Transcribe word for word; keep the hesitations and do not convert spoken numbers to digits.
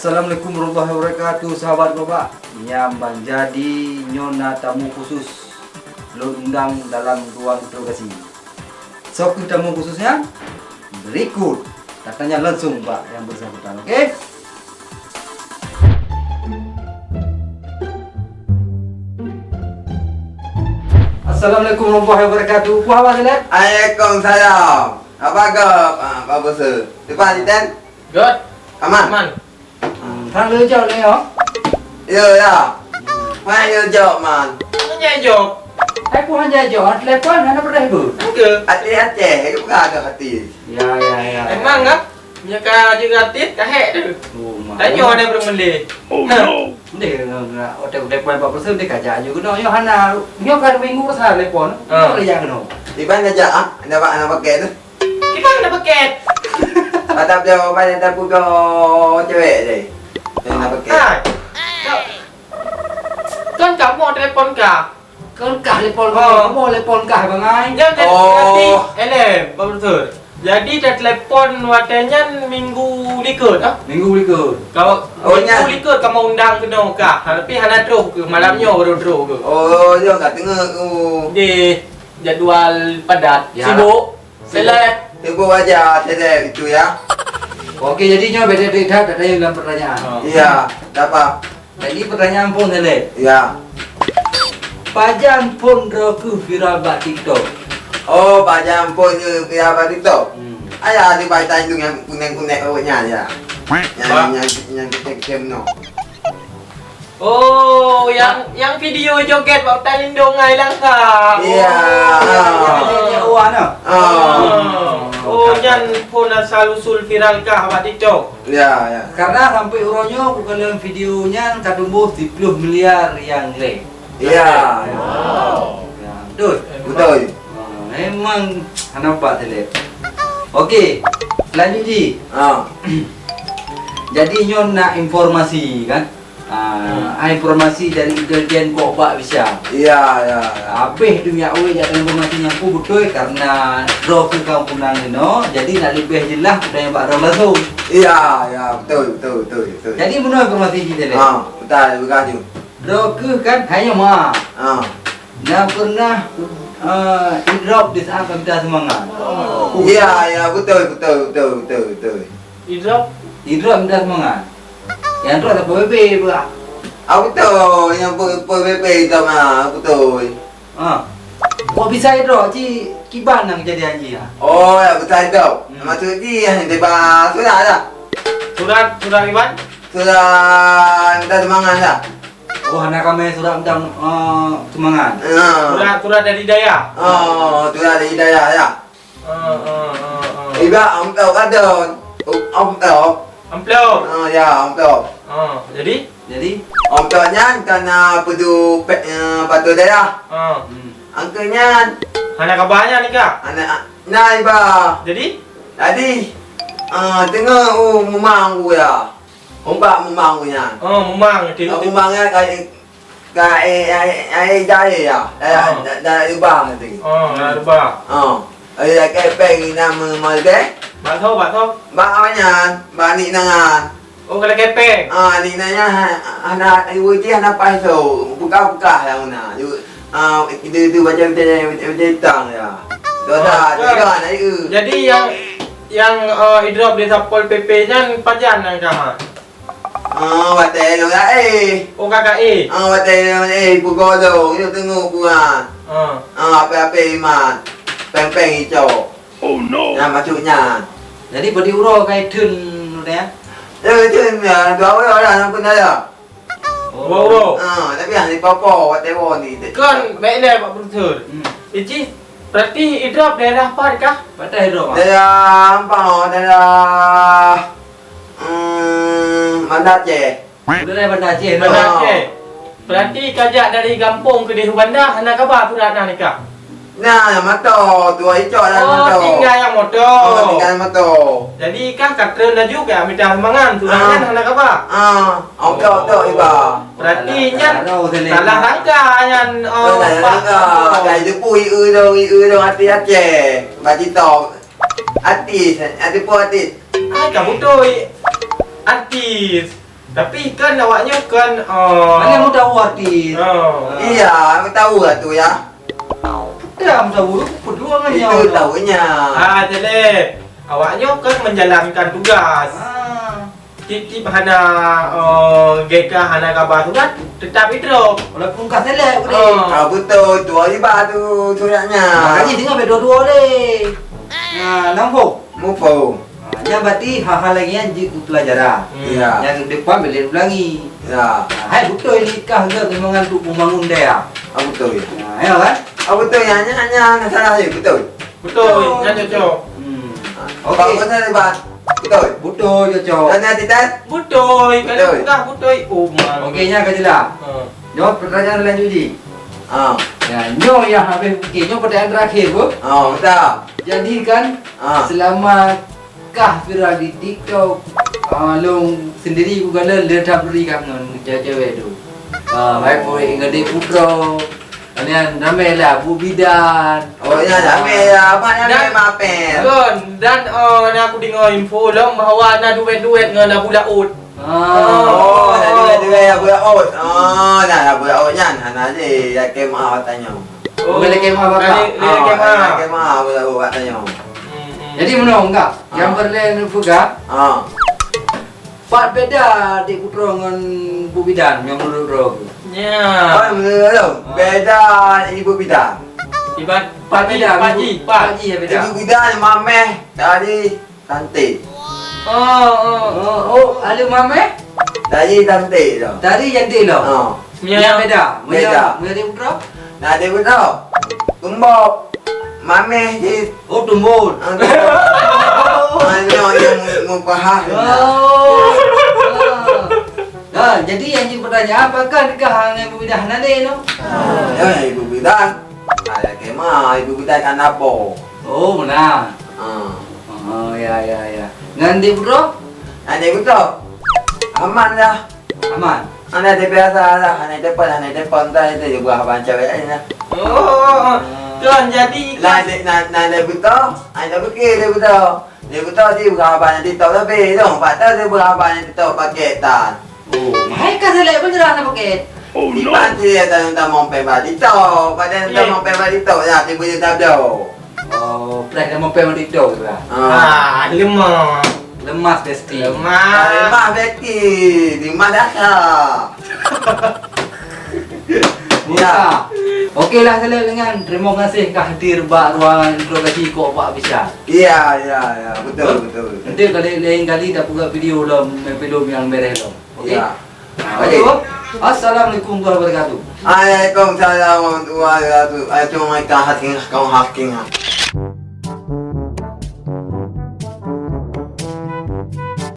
Assalamualaikum warahmatullahi wabarakatuh, sahabat Gobak. Nyang ban jadi nyoe na tamu khusus lôn undang dalam ruang interogasi. Soe kheueh tamu khusus nyan? Berikut tatanya langsung bak yang bersangkutan, oke? Assalamualaikum warahmatullahi wabarakatuh. Puah haba silet? Waalaikumsalam. Apa khabar, Pak Bos? Depan, Iten? Good. Aman? Aman. Hmm, hana lé jaweueb lé nyoe? Yo, ya. Hmm. Hana lé jaweueb, man. Hana jaweueb. Hai, peue hana jaweueb? Telepon hana peureulèe bu. Oke. Aceh, Aceh, itu bukan ada hati. Ya, ya, ya. Emang kah? Nyoe ka jeuet gratis, ka hack tu. Oh, mak. Tanyoe hana peureulèe meulé. Oh, no. Ndeh, otak-otak empat persen ndeh kajak aju keunoe. Nyoe hana, nyoe ka minggu rasa telepon. Ah. Nyoe lé jak keunoe. Iban kajak, ah, anda bak, anda pakai tu. Kiban na paket? Ada bloe, ada bloe cewek deh. Yang na paket. Hai. Kau, kon kamoe telepon kah? Kon kah telepon kah? Oh. Kamoe telepon kah, Bang ai? Nyan jadi, oh, berarti, eh, leh, Bang Sul. Jadi, dah telepon watèe nyan minggu likôt, ah? Minggu likôt. Kau, oh, minggu nyan likôt kamoe undang keunoe kah? Tapi hana troh keuh, malam nyoe baru troh keuh. Oh, nyoe ka teungoh keuh. Deh, jadual padat. Ya. Sibuk. Seleb. Tipu aja, seleb itu ya. Oke, jadi nyoe beda-beda ada yang dalam pertanyaan. Oh. Iya, tak apa. Jadi pertanyaan phôn seleb. Iya. Pajan phôn droe keuh viral bak TikTok? Oh, pajan phôn nyoe viral bak TikTok? Hmm. Ayah di baitan itu yang kuning-kuning awaknya ya. Yang, yang, yang kecil-kecil no. Oh, yang, yang video joget bak utai lindong ngai langkah. Iya. Oh, iya, iya, iya, iya. Ah. Oh, nyan phôn asal usul viral kah bak TikTok? Ya, ya. Karena sampai uroe nyoe bukan dalam video nyan ka tumbuh sepuluh miliar yang like. Iya. Wow. Ya, betul. Betul. Ah, memang hana bak seleb. Oke, lanjut ji. Ah. Jadi nyoe nak informasi kan? Ah, hmm. Ah, informasi dari intelijen kok bak bisa. Iya, iya, iya. Habis tu minyak uih jak informasi nyang ku beutôi karena droe keuh kampungan inoe, jadi nak leubeh jeulaih kutanya bak droe langsung. Iya, iya, betul, betul, betul, betul. Jadi meunoe informasi jih tadi. Ha, betul, betul. Droe keuh kan hanya ma. Ha. Nyang pernah, eh, idrop di saat peminta sumbangan. Iya, iya, betul, betul, betul, betul, betul. Idrop? Idrop minta sumbangan. Nyang trok tak P B B pula. Ah, betul. Nyang P-, P B B itu mah, betul. Ha. Kok bisa idrop, ci, kiban nyang kejadian ji, ha? Oh, ya, betul itu. Hmm. Maksud ji, ya, tiba surat dah. Surat, surat kiban? Surat minta sumbangan dah. Oh, hana kamé surat minta, eh, sumbangan? Ya. Surat, surat dari dayah? Oh, surat dari dayah, ya. Ah, ah, ah, ah. Iba amplop kadon. Amplop. Amplop? Ah, ya, amplop. Ah, jadi? Jadi? Amplop nyan ka na peuduek pe-, eh, patot dayah. Ah. Hmm. Angka nyan. Hana kaba nyan ni kah? Hana, na iba. Jadi? Jadi, ah, teungoh u mumang u ya. Umbak mumang nyan. Oh, mumang, ti-, ah, mumang nyan ka, ka, eh, eh, eh, jai ya. Dah, ah, dah, dah ubah nanti. Oh, dah ubah. Oh. Eh, kepeng ina me-, meude. Bak tho, bak tho. Bak apa nyan? Bak ni nangan. Oh, kena kepeng. Ah, ni nanya ha-, hana, ibu ji hana pai so. Buka-buka yang mana. Yu-, ah, itu, itu macam, macam, macam, macam tang ya. Dosa, ah, tiga anak itu. Jadi yang Yang, eh, idrop di Satpol P P nyan pajan nyang ka, ha? Ah, watèe lôn laén. Oh, kakak eh? Ah, watèe lôn laén, pukon lôn, nyoe teungoh kurang. Ah. Ah, ape-ape iman. Peng-peng icok. Oh, no. Nah, maksudnya. Jadi, badi uroe kai theun, ya? Ya, theun, ya. Dua uroe lah, ampun dah, ya. Oh. Dua uroe. Ah, tapi hana popo, watèe woe ni. Kon, baik lé, Pak Profesor. Hmm. Iji, berarti idrop daerah pat kah? Pat idrop, Pak? Daerah, apa, daerah, hmm, Banda Aceh. Daerah Banda Aceh, Banda Aceh. Berarti kajak dari gampông keudeh u Banda, hana kaba surat na nikah? Nah, moto, tuan icok dalam moto. Oh, tinggai nyang moto. Oh, tinggai moto. Jadi, kah ka treun laju ka mita sumbangan, surat nyan hana kaba? Ah, oke, oke, iba. Berarti nyan salah langkah nyan, oh, salah langkah. Pak. Kai teupui eu dong, eu dong artis Aceh. Bak TikTok. Artis, artis pun artis. Ai, ka beutôi. Artis. Tapi kan awak nyoe kan, eh, Mana mu tahu artis? Oh. Iya, tahu lah tu ya. Dah mu tahu, peue ngon nyoe. Itu tahunya. Ah, jadi awak nyoe kan menjalankan tugas. Ah. Tiep-tiep hana, eh, geka hana kaba surat, tetap idrop. Walaupun ka selek, boleh. Ah. Ah, betul. Tu hari bah tu suratnya. Makanya tengok dua-dua deh. Nah, nampak. Mupo. Ha, nyan berarti hal-hal lagèe nyan jeuet keu peulajaran. Hmm. Ya. Nyang depan boleh ulangi. Ya. Ha, hai beutôi nikah geuh memang untuk membangun daya. Ah, beutôi. Ha, ya kan? Ah, beutôi. Nyan, nyan, nyan salah je, beutôi. Beutôi, nyan cocok. Hmm. Ha. Okey. Bagus saya, Bang. Beutôi. Beutôi, cocok. Tanya Titan? Beutôi, kalau Beutôi. Bukan beutôi, oh, man. Okey, nyan ka jelas. Ha. Jawab pertanyaan lanjut ji. Ha. Ya, nyoe yang habis fikir. Nyoe pertanyaan terakhir, Bu. Ha, betul. Jadi kan, Ha. Selama kah viral di TikTok, ah, lôn sendiri ku galon le that bri kah ngon cewek-cewek tu. Ah, baik murid ngon Dek Putroe. Kemudian ramai lah Bu Bidan. Oh, ya, ramai lah. Abang ramai Dan mapen. Kon, dan, oh, na aku dengar info lom bahwa na duet-duet ngon Abu Laut. Ah. Oh, na duet-duet Abu Laut. Oh, na Abu Laut nyan. Hana je, yakin mah awak tanya. Oh, boleh kemah bapak. Boleh, boleh kemah. Ah, kemah, boleh buat tanya. Hmm, hmm. Jadi, meunoe enggak? Ah. Nyang peureulèe neupeugah, ah, pat beda Dek Putroe ngon Bu Bidan nyang menurut droe? Ya. Oh, menurut droe? Ah. Beda Ibu Bidan. Iban Pak Ji, Pak Ji, Pak Ji ya beda. Ibu Bidan mameh tadi. Cantik. Oh, oh. Oh, oh, aleu mameh? Tadi cantik tu. Tadi cantik tu. Ha. Nyang beda. Beda. Meunyo Dek Putroe? Nah, Dek Putroe. Tumbok. Mameh jih. Oh, tumbon. Ha, tumbon. Ha, nyoe nyang mu-, mupahah. Oh. Ha. Ha, jadi nyang jeuet pertanyaan, apakah nikah ngon Ibu Bidan hana lé tu? Ha, ya, Ibu Bidan. Ada kemah, Ibu Bidan kan apa? Oh, beuna. Ha. Oh, ya, ya, ya. Ngon Dek Putroe? Ngon Dek Putroe? Aman lah. Aman? Hana ada biasa lah, hana depan, hana depan, entah itu juga abang cewek lain lah. Oh, kon jadi Nah, Dek, nah, nah, Dek Putroe, hana fikir Dek Putroe. Dek Putroe dia bukan abang yang TikTok tapi tu, patut dia bukan abang yang TikTok pakai tan. Oh, hai ka selek pun jelas nak pakai. Oh, no. Iban dia tak minta mompeng bak TikTok, pada minta mompeng bak TikTok, ya, tiba dia tak ada. Oh, preh dah mampir mandi dong lah. Ah. Ah, lemah. Lemas, Besti. Lemah. Ah, lemah, Besti. Lemah dasar. Ya. Okey lah, Saleh dengan terima kasih ka hadir bak ruangan interogasi kok Pak Bishar. Ya, ya, ya. Betul, betul. Nanti kali lain kali dah buka video lah, film yang merah lah. Okey? Ya. Okey, Bob. Assalamualaikum warahmatullahi wabarakatuh. Waalaikumsalam warahmatullahi wabarakatuh. Assalamualaikum, hakim, kaum hakim.